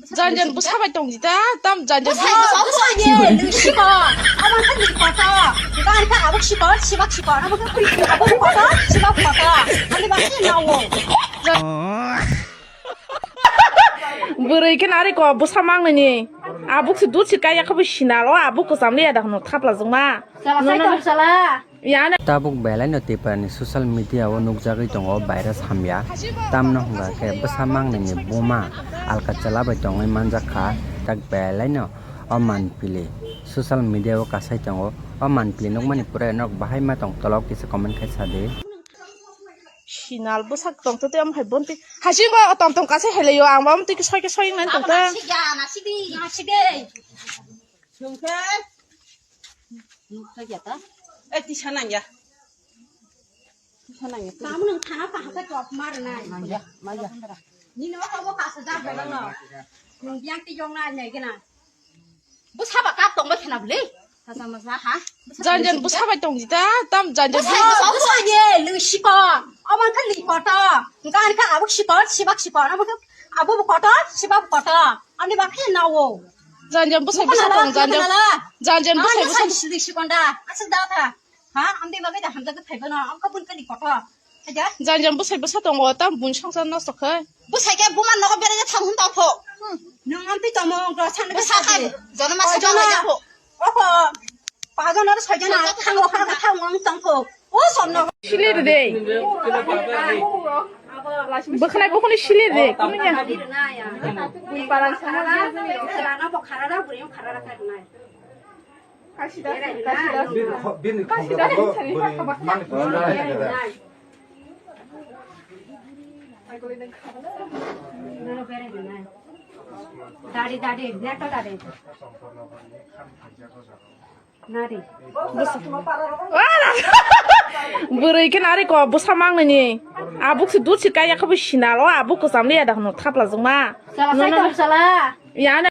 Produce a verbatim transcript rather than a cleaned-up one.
Janjan bwsa bai tong di ta, tam janjan. Bwsa, bwsa, bwsa, ye, nung sikor. Abo khe nung kotor. Gan khe abo sikor, sibak sikor. Abo khe puri, abo kotor, sibak kotor. Ani bakhe nawo. Bwrwi khe nari ko bwsa mangnani. Abuk se dut se kaya khe bo sinal o, abuk kwcham le ya da hwno thapla jwngma. Chala, nono, cycle chala. Tabuk belaino Tiprani social media o nukjagwi tongo virus hamya, tamno hwnkha khe bwsa mangnini buma alka chwla bai tongwi manjak kha, tak belaino o manpili social media o kasai tongo. O manpili nukmani pore norok bahai ma tong tolok kisa comment khai sadi. Sinal bwsak tongtwtwi omo hai bonti. Hasingo o tong tong kasai hai laio, ang bo omo twi soi khe soi nai tongtwng. Nasidi, nasidi. Nukha ya ta? Eh, tisa nang ya. Tisa nang ya. Kamu nang thana kaham khe top mar nai. Maya, maya. Nini o kabo kasa jar belong no. Nung yang ti yong nai nai gena. Bwsa ba kap tong ba khena bwle. Kasa masa ha. Janjan bwsa bai tong di ta, tam janjan. Bwsa, bwsa, bwsa ye, lung sikon. Oman khe lung kotor. Gan khe abuk sikon, sibak sikon. Oman khe abo bo kotor, sibak bo kotor. Ani bakhe nawo. Janjan bwsai bwsa tong, janjan. Janjan bwsai bwsa. Sidi sikonda. Asuk da tha. Ha, amdi bagwi da hamjak phaibo no. Amkha bun kali kotor. Haja. Janjan bwsai bwsa tongo, tam bun songsa nosto khai. Bwsai khe buma nogo berai thang hun tong pho. Nung amtwi tongmo ongkha san bwsa khai. Jono masa jono ya pho. Oko. Pajon aro soijon thango kha thango ang tong pho. O somno. Silir de. Bwkhnai bukhuni silir de. Kunuya. Bui parang sana. Sana bo kharara buri kharara kharnai. Bini kho-, bini khobra bo buri mani khobra. Dari, dari, neto dari. Nari. Bwrwi khe nari ko bwsa mangnani. Abuk se dut se kaya khe bo sinal o, abuk kwcham le ya da hwno thapla jwngma. Chala, nono, cycle chala. Ya na.